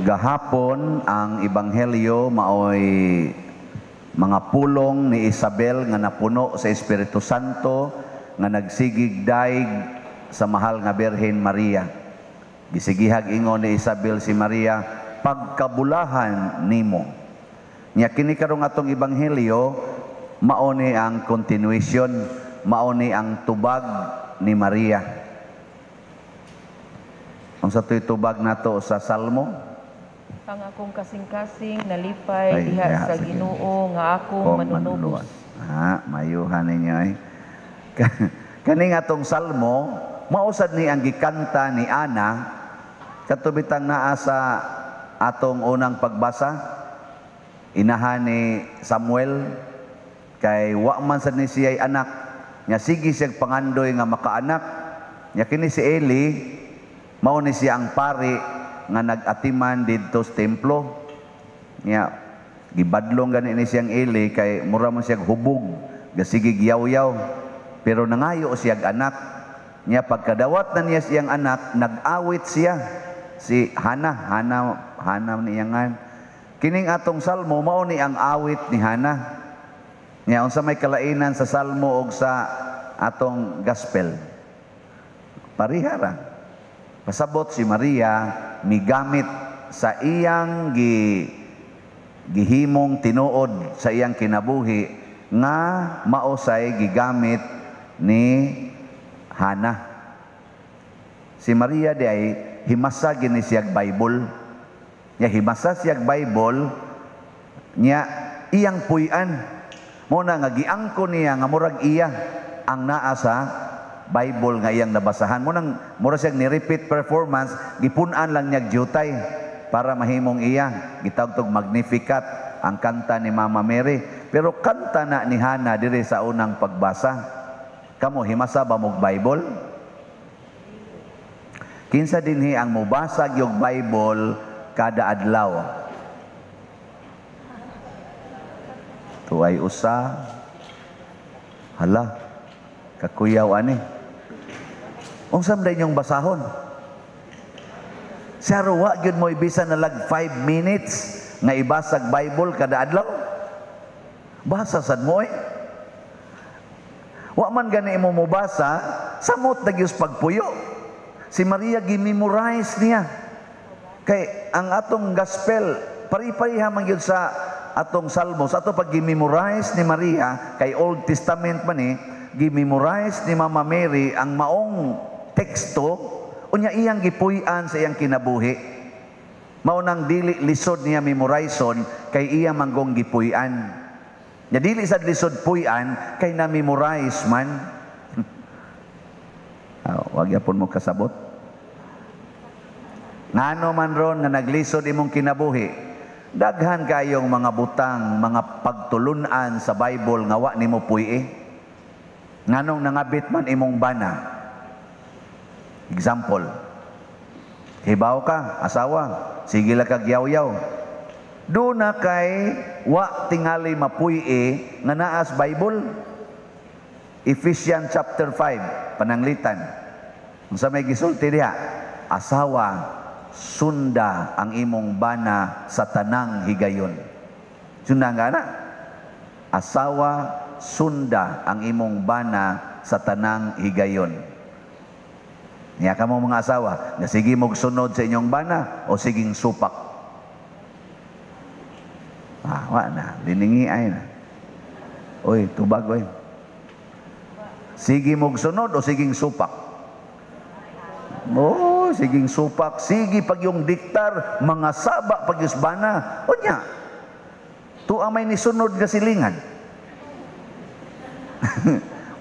Gahapon, ang ebanghelyo maoy mga pulong ni Isabel nga napuno sa Espiritu Santo nga nagsigig daig sa mahal nga Birhen Maria. Gisigihag ingon ni Isabel si Maria, "Pagkabulahan nimo." Nya kini karong atong ebanghelyo, mao ni ang continuation, mao ni ang tubag ni Maria. Unsa to'y tubag nato sa Salmo? Ang akong kasing-kasing nalipay Ay, diha diha sa sa Ginoo nga akong kong manunubos. Ah, mayuhan ninyo ay. Kaning atong salmo, mausad ni ang gikanta ni Ana kadto bitang naa sa atong unang pagbasa, inahan ni Samuel, kay wa man sad ni siya'y anak nya sige siyang pangandoy nga makaanak. Nya kini si Eli, mao ni siya ang pari nga nag-atiman didto sa templo. Nya gibadlong gani ni siyang Eli kay mura man siyang hubog, gasigig yaw-yaw, pero nangayo siyag anak. Nya pagkadawat na niya siyang anak, nag-awit siya si Hana. Hana, Hana niya ngan. Kining atong salmo, mao ni ang awit ni Hana. Nya unsa may kalainan sa salmo og sa atong gospel? Parihara. Pasabot si Maria migamit sa iyang gihimong tinuod sa iyang kinabuhi nga maosay gigamit ni Hana. Si Maria di ay himasa gini siyag Bible. Nya himasa siyag Bible nya iyang puy-an. Mo na nga giangko niya nga murag iya ang naa sa Bible nga iyang nabasahan. Mo nang mura siyang ni-repeat performance, gipun-an lang niya jutay para mahimong iya. Gitawag tog Magnificat ang kanta ni Mama Mary. Pero kanta na ni Hana diri sa unang pagbasa. Kamo, himasa ba mog Bible? Kinsa dinhi ang mobasa yung Bible kada adlaw? Tuay usa. Hala, kakuyaw ani. Unsa man inyong basahon? Saro wa gyud mo ibisan na lag 5 minutes nga ibasag Bible kada adlaw? Basa sad mo eh. Wa man gani imo mobasa, samot na gyud pagpuyo. Si Maria gi-memorize niya. Kay ang atong gospel pari-pariha man gyud sa atong salmo. Sa ato pag gi-memorize ni Maria, kay Old Testament man ni, gi-memorize ni Mama Mary ang maong teksto, unya iyang gipuy-an sa iyang kinabuhi. Mao nang dili lisod niya memorizon kay iya manggong gipuy-an. Nya dili sad lisod puy-an kay na-memorize man. Ah, wag yapon mo kasabot. Ngano man ron nga naglisod imong kinabuhi, daghan kayong mga butang, mga pagtulunan sa Bible nga wa nimo puy-i. Nganong nangabit man imong bana? Example, hibaw ka, asawa, sige lang kag yaw-yaw. Do na kay wa tingali mapuy-i nga naas Bible. Ephesians chapter 5, pananglitan. Unsa may gisulti diha? Asawa, sunda ang imong bana sa tanang higayon. Sunda nga na? Asawa, sunda ang imong bana sa tanang higayon. Niya ka mo mga asawa, nga sige mog sunod sa inyong bana o siging supak. Ah, wa na, liningi ay na. Oy, tubag oy. Sige mog sunod o siging supak? Oh, siging supak, sige pag yung diktar, mga saba pag bana. Unya, tuwa may nisunod nga silingan.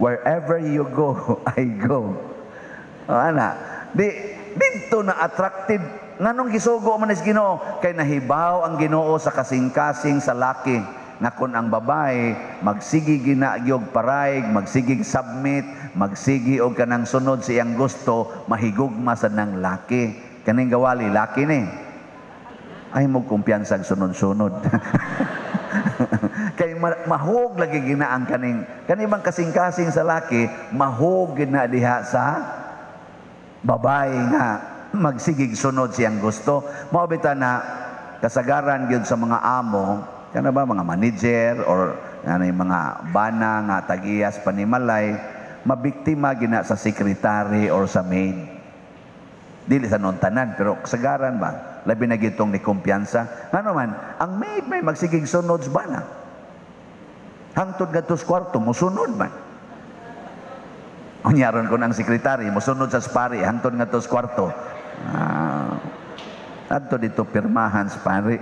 Wherever you go, I go. O, ana, di didto na attracted. Nganong gisugo man is Ginoo? Kay nahibaw ang Ginoo sa kasing-kasing sa laki nga kun ang babae magsigi ginagyog paraig, magsigig submit, magsigi og kanang sunod sa iyang gusto, mahigugma sa nang laki. Kaning gawali laki ni. Ay mo kumpiyansag sunod-sunod. Kay mahog lagi gina ang kaning kani bang kasing-kasing sa laki, mahog gina diha sa babae nga Magsigig sunod siyang gusto. Mao bitaw na kasagaran gyud sa mga amo, kana ba mga manager or ano yung mga bana nga tagiyas panimalay, mabiktima gina sa secretary or sa maid. Dili sa non tanan, pero kasagaran ba? Labi na gitong ni kumpiyansa. Ngano man, ang maid may magsigig sunod sa bana. Hangtod ngadto sa kwarto, musunod man. Unya ron kon ang sekretary, musunod sa pari, hangtod ngadto sa kwarto. Ah, adto dito pirmahan sa pari.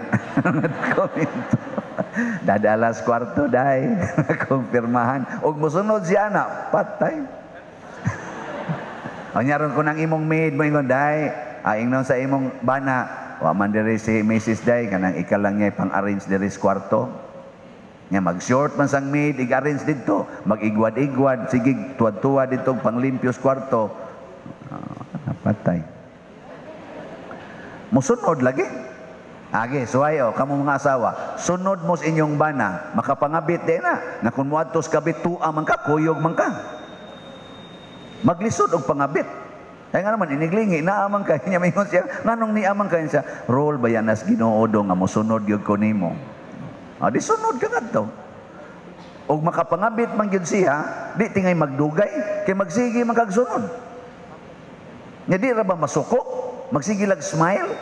Komento. Dadala sa kwarto day, kung pirmahan. Og musunod siya na, patay. Unya ron kon ang imong maid mo ingon day, ingnon sa imong bana, wa man diri si Mrs. Day kanang ikaw lang niya pang-arrange diri sa kwarto. Nga mag-short man sang maid, ig-arrange didto, mag-igwad-igwad, sige tuwad-tuwad dito panglimpyo sa kwarto. Ah, patay. Musunod lagi. Age, suway o, kamo mga asawa, sunod mo sa inyong bana, makapangabit din na, na kung muadto sa kabit, tua man ka, kuyog man ka. Maglisod og pangabit. Kaya nga naman, iniglingi, naamang ka, niya maingon siya, nganong niamang ka siya, role ba yan as Ginoo do nga mosunod gyud ko nimo. Ah, di sunod ka ngadto. Og makapangabit man gyud siya, di tingay magdugay, kay magsige man kag sunod. Nya di ra ba masuko? Magsige lag smile.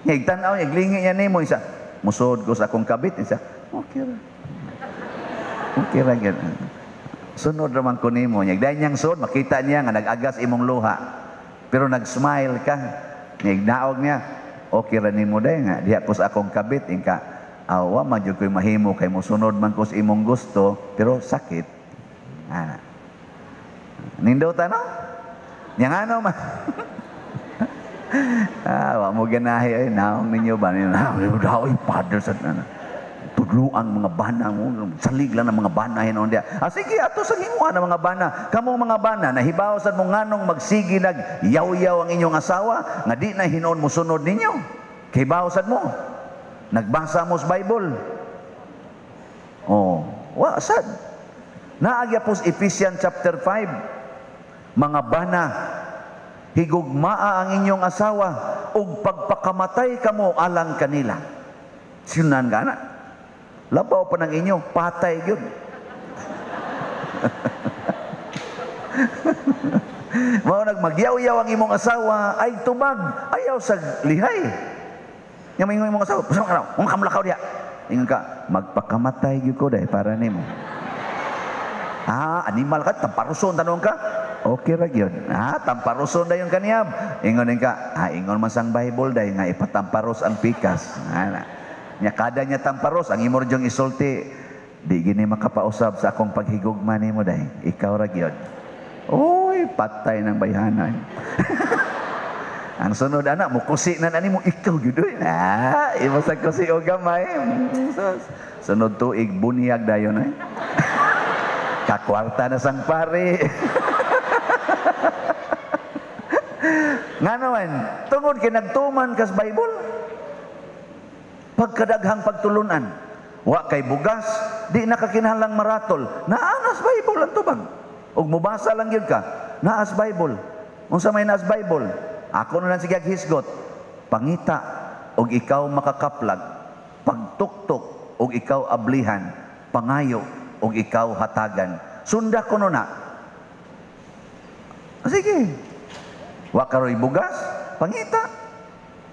Nya igtan-aw, iglingi niya nimo isa. Musod ko sa akong kabit, isa. Okay ra. Okay ra gyud. Sunod ra man ko nimo. Nya dayon niyang sud, makita niya nga nag-agas imong luha. Pero nag-smile ka. Nya ignaog niya, okay ra nimo day nga diha ko sa akong kabit ingka awa man jud ko'y mahimo kay mosunod man ko sa imong gusto pero sakit. Ana. Nindota no? Nya ngano man. Ah, wa mo ganahi ay naong ninyo ba ni oy father sa ano. Tudluan mga bana mo, salig lang ng mga bana hinuon diya. Ah, sige, ato sa himuan ang mga bana. Kamong mga bana, nahibaw sad mo nganong magsige nag yaw-yaw ang inyong asawa, nga di na hinuon mo sunod ninyo. Kahibaw sad mo. Nagbasa mo sa Bible. Oh, wa sad. Naagya po sa Ephesians chapter 5. Mga bana, higugmaa ang inyong asawa ug pagpakamatay kamo alang kanila. Sinunan ka na. Labaw pa ng inyo, patay gyud. Mao nagmagyaw-yaw ang imong asawa, ay tubag, ayaw sa lihay. Nya maingon imong asawa, "Pusa ka raw, kung kamlakaw diha." Ingon ka, magpakamatay gyud ko dai para nimo. Ah, animal ka, tamparuson tanong ka. Okay ra gyud. Ah, tamparuson dayon kaniyab. Ingon din ka, ah, ingon man sang Bible day nga ipatamparos ang pikas. Ana. Nya kada niya tamparos, ang imo ryong isulti, di gini makapausab sa akong paghigugma nimo day. Ikaw ra gyud. Oy, patay ng bayhana. Ang sunod ana mukusi na nimo ikaw gyud oy. Ah, imo sa kusi og gamay. Sunod tuig bunyag dayon ay. Kakwarta na sang pare. Nga naman, tungod kay nagtuman kas Bible, pagkadaghang pagtulunan, wa kay bugas, di nakakinahanglang maratol, naanas Bible ang tubag. Ug mubasa lang gyud ka, naas Bible. Unsa may naas Bible? Ako na lang sige hisgot, pangita og ikaw makakaplag, pagtuktok og ikaw ablihan, pangayo og ikaw hatagan. Sunda kuno na. Sige. Wa karoy bugas, pangita.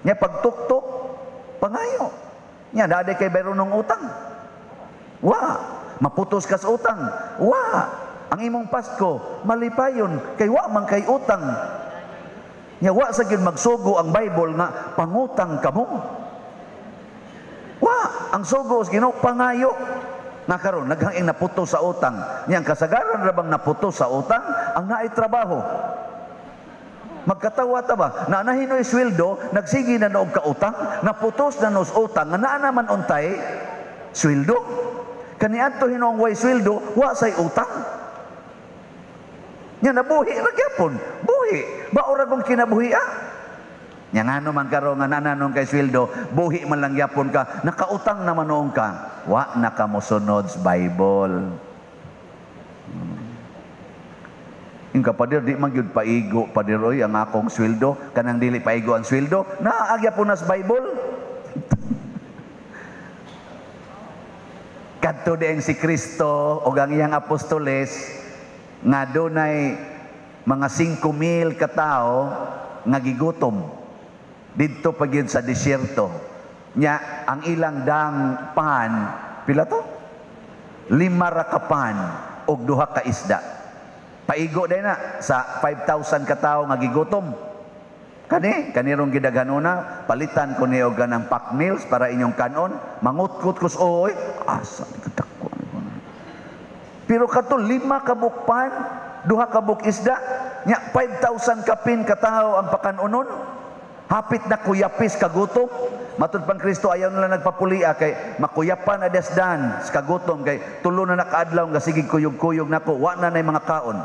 Nya pagtuktok, pangayo. Nya dade kay bayron ng utang. Wa, maputos kas utang. Wa, ang imong Pasko malipayon kay wa man kay utang. Nya wa sa gyud magsugo ang Bible nga pangutang kamo. Wa, ang sugo sa Ginoo pangayo. Nga karon naghang naputos sa utang. Nya ang kasagaran ra bang naputos sa utang ang naay trabaho. Magkatawa ta ba? Na nahinoy sweldo, nagsige na noog kautang, naputos na nos utang, nga naa naman untay sweldo. Kaniadto hinuong way sweldo, wa say utang. Nya nabuhi ra gyapon, buhi. Bao ra kung kinabuhi ah. Nya ngano man karon nga nananon kay sweldo, buhi man lang gyapon ka, nakautang naman noong ka, wa na ka mosunod sa Bible. Yung kapader, di man gyud paigo, pader, oy, ang akong sweldo, kanang dili paigo ang sweldo, naagya po na sa Bible. Kadto dieng si Kristo o ang iyang apostoles nga dunay mga 5,000 katao nga gigutom didto pa gyud sa disyerto. Nya ang ilang dang pan, pila to? 5 ra ka pan og 2 ka isda. Paigo din na sa 5,000 katao nga gigutom. Kani, kanirong gidaghanona, palitan ko ni og ganang pack meals para inyong kanon, mangutkot kus oy, asa ni kadako. Pero kato 5 ka bukpan, 2 ka buk isda, nya 5,000 kapin katao ang pakanunon. Hapit na kuyapis kagutom. Matud pang Kristo ayaw nila nagpapulia kay makuyapan na desdan sa kagutom kay tulo na nakaadlaw nga sige kuyog-kuyog nako, wa na nay mga kaon.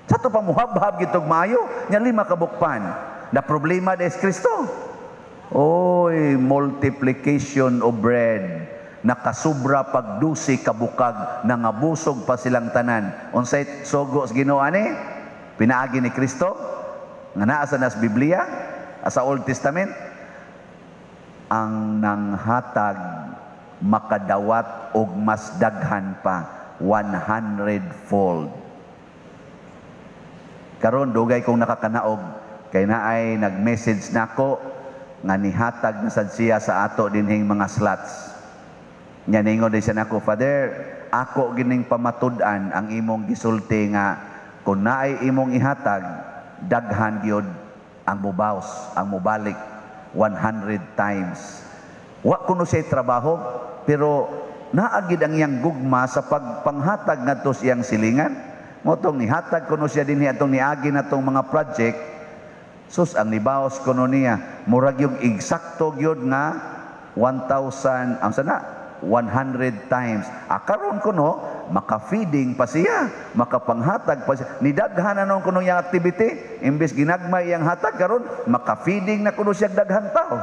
Sa to pa muhabhab gitog maayo nya 5 ka bukpan. Na problema des Kristo. Oy, multiplication of bread. Nakasubra pag 12 kabukag, nangabusog pa silang tanan. Unsay sogo sa Ginoo ani? Pinaagi ni Kristo nga naa sa nas Biblia, sa Old Testament, ang nanghatag makadawat og mas daghan pa, 100-fold. Karon dugay kong nakakanaog kay naay nag-message nako nga nihatag na sad siya sa ato dinhing mga slots. Nya ningon din siya nako, Father, ako gining pamatud-an ang imong gisulti nga kung naay imong ihatag, daghan gyud ang mubaws, ang mubalik 100 times. Wa kuno siya trabaho, pero naagid ang iyang gugma sa pagpanghatag ngadto sa iyang silingan. Motong nihatag kuno siya dinhi atong niagi natong mga project. Sus, ang nibaos kuno niya, murag yung eksakto gyud nga 1,000, ang sana 100 times. Karon kuno maka-feeding pa siya, makapanghatag pa siya. Nidaghan na noon kuno iyang activity, imbes ginagmay iyang hatag karon maka-feeding na kuno siya daghan tao.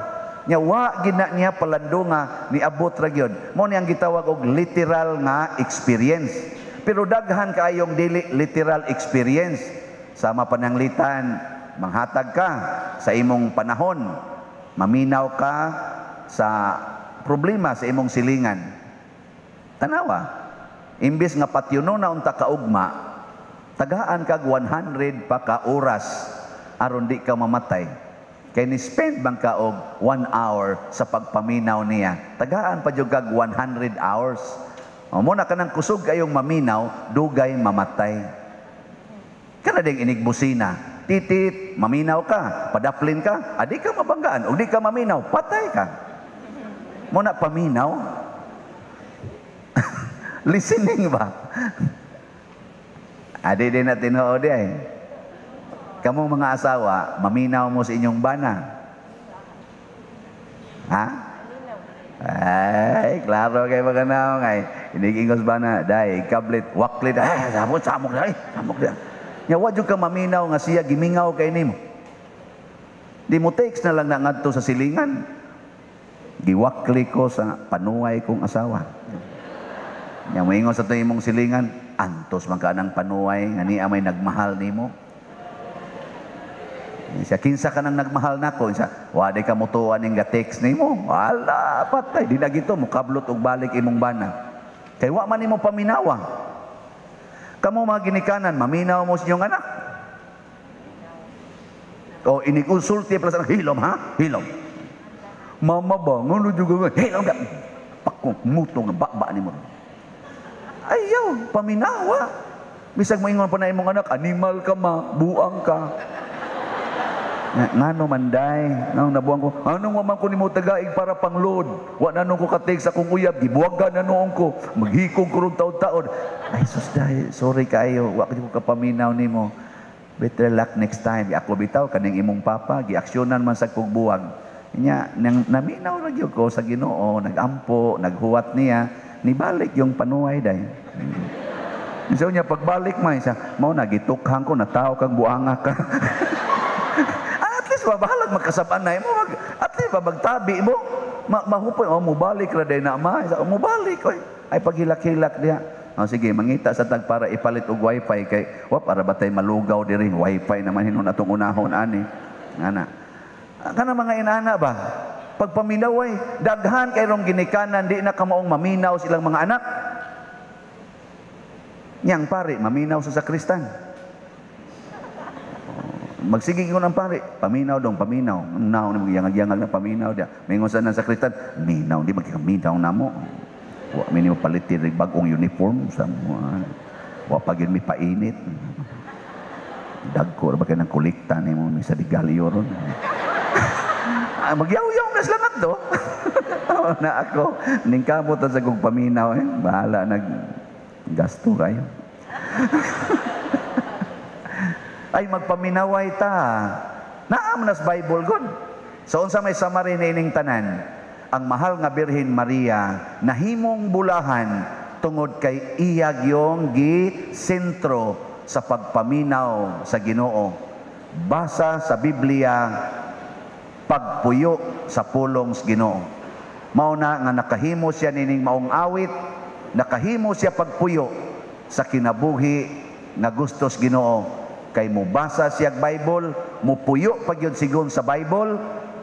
Nya wa gid na niya palandunga niabot ra gyud. Mao ni ang gitawag og literal nga experience. Pero daghan kaayong dili literal experience. Sama pananglitan, manghatag ka sa imong panahon, maminaw ka sa problema sa imong silingan. Tanawa, imbes nga patyuno na unta ka ugma, tagaan kag 100 pa ka oras aron di ka mamatay. Kay ni spend bang ka og 1 hour sa pagpaminaw niya, tagaan pa jud kag 100 hours. O mo na kanang kusog kayong maminaw, dugay mamatay. Kana ding inigbusina, titit, maminaw ka, padaplin ka, adi ka mabanggaan, og di ka maminaw, patay ka. Muna paminaw. Listening ba? Adi din na tinuod ay. Kamong mga asawa, maminaw mo sa inyong bana. Ha? Ay, klaro kay mga naong ay. Inigingos bana, day, kablit, waklit, ay, samok, samok, ay, samok. Nya, wa jud ka maminaw nga siya gimingaw kay nimo. Di mo takes na lang na ngadto sa silingan. Giwakli ko sa panuay kong asawa. Nya moingon sa tuong imong silingan, antos man ka nang panuay nga niya may nagmahal nimo. Siya, kinsa ka nang nagmahal nako? Siya, wa di ka mutuan ning ga-text nimo. Wala, patay. Di na gito, mukablot og balik imong bana. Kay wa man nimo paminawa. Kamo mga ginikanan, maminaw mo sa inyong anak. O inikonsulti pala sa anak, hilom ha? Hilom. Mama ba, ngano juga nga, hilom ka. Pakong muto nga baba nimo. Ayaw, paminawa. Bisag moingon pa na imong anak, animal ka ma, buang ka. Ngano man day, nang nabuang ko, anong wa man ko nimo tagaig para pangload? Wa na nung ko katig sa akong uyab, gibuwagan na noon ko, maghikog ko ron taon-taon. Ay sus day, sorry kaayo, wa ko kapaminaw nimo. Better luck next time. Ako bitaw kaning imong papa, giaksyonan man sa kog buwag. Nya nang naminaw ra gyud ko sa Ginoo, nagampo, naghuwat niya, nibalik yung panuay day. So niya pagbalik man siya, mao na gitukhang ko, nataw kang buanga ka. At least ba bahalag magkasab-an na mo, at least ba magtabi mo, mahupoy, oh, mubalik ra day na ma, mubalik oy. Ay paghilak-hilak diha. Oh, sige, mangita sa tag para ipalit og wifi kay wa para ba tay malugaw diri, wifi naman hinon atong unahon ani. Ana. Kana mga inana ba? Pagpaminaw ay daghan kay rong ginikanan di na kamaong maminaw silang mga anak. Niyang pare, maminaw sa sakristan. Magsige ko ng pare, paminaw dong, paminaw. Naw na magyangag-yangag na paminaw dia. Mingon sa nang sakristan, minaw, di magkikaminaw na mo. Wa mi nimo palit diri bag-ong uniform sa mo. Wa pa gyud mi painit. Dagko ra ba kay nang kolekta nimo mi sa digalyo ron. Ah, magyaw-yaw na sila ngadto. Na ako, ning kamot sa kong paminaw eh. Bahala nag gasto kayo. Ay magpaminaway ta. Naam nas Bible god. So unsa may summary niining tanan? Ang mahal nga Birhen Maria nahimong bulahan tungod kay iya gyong gi-sentro sa pagpaminaw sa Ginoo. Basa sa Biblia, pagpuyo sa pulong sa Ginoo. Mao na nga nakahimo siya nining maong awit, nakahimo siya pagpuyo sa kinabuhi nga gustos Ginoo kay mobasa siya Bible, mupuyo pagyud sigon sa Bible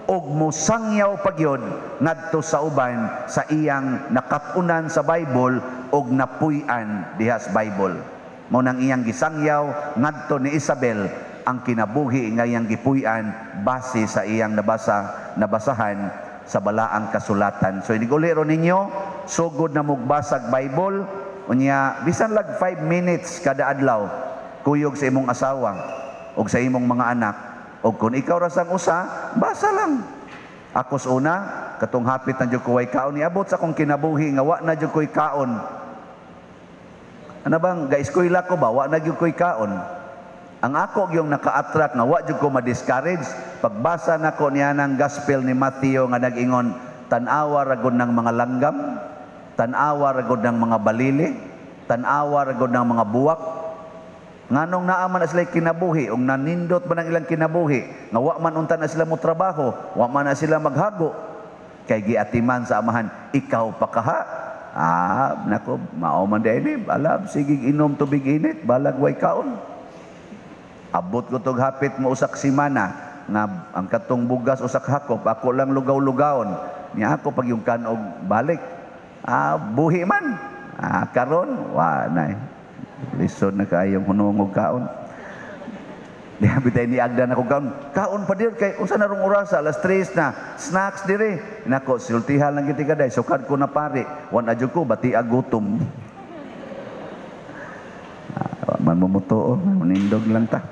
ug mosangyaw pagyud ngadto sa uban sa iyang nakat-unan sa Bible ug napuy-an diha sa Bible. Mao nang iyang gisangyaw ngadto ni Isabel ang kinabuhi nga iyang gipuy-an base sa iyang nabasahan sa balaang kasulatan. So iniguli ro ninyo, sugod na mugbasag Bible, unya bisan lag 5 minutes kada adlaw kuyog sa imong asawa ug sa imong mga anak. Og kung ikaw ra sang usa, basa lang. Ako sa una, katong hapit na jud ko way kaon, niabot sa akong kinabuhi nga wa na jud ko'y kaon. Ano bang ga-eskwela ko ba, wa na jud ko'y kaon. Ang ako yung naka-attract nga wa jud ko ma-discourage pagbasa nako niya ng gospel ni Matthew nga nag-ingon, tan-awa ra gud ng mga langgam, tan-awa ra gud ng mga balili, tan-awa ra gud ng mga buwak. Nganong naa man na sila kinabuhi, ug nanindot man ang ilang kinabuhi, nga wa man unta na sila mo trabaho, wa man na sila maghago, kay giatiman sa amahan, ikaw pa kaha. Ah, nako, mao man di alab, sige inom tubig init, balag way kaon. Abot ko tog hapit mo usak simana, nga ang katong bugas usak hakop, ako lang lugaw-lugawon. Niya ako pag yung kanog balik. Ah, buhi man. Ah, karon, wa na eh. Lisod na kaayong hunong og kaon. Di bitay ni agda na ko kaon. Kaon pa dir kay unsa na rong orasa, alas 3 na. Snacks dire. Nako, sultihan lang gid kaday, sukad ko na pare. Wa na jud ko bati ag gutom. Ah, man mo mutuo, nindog lang ta.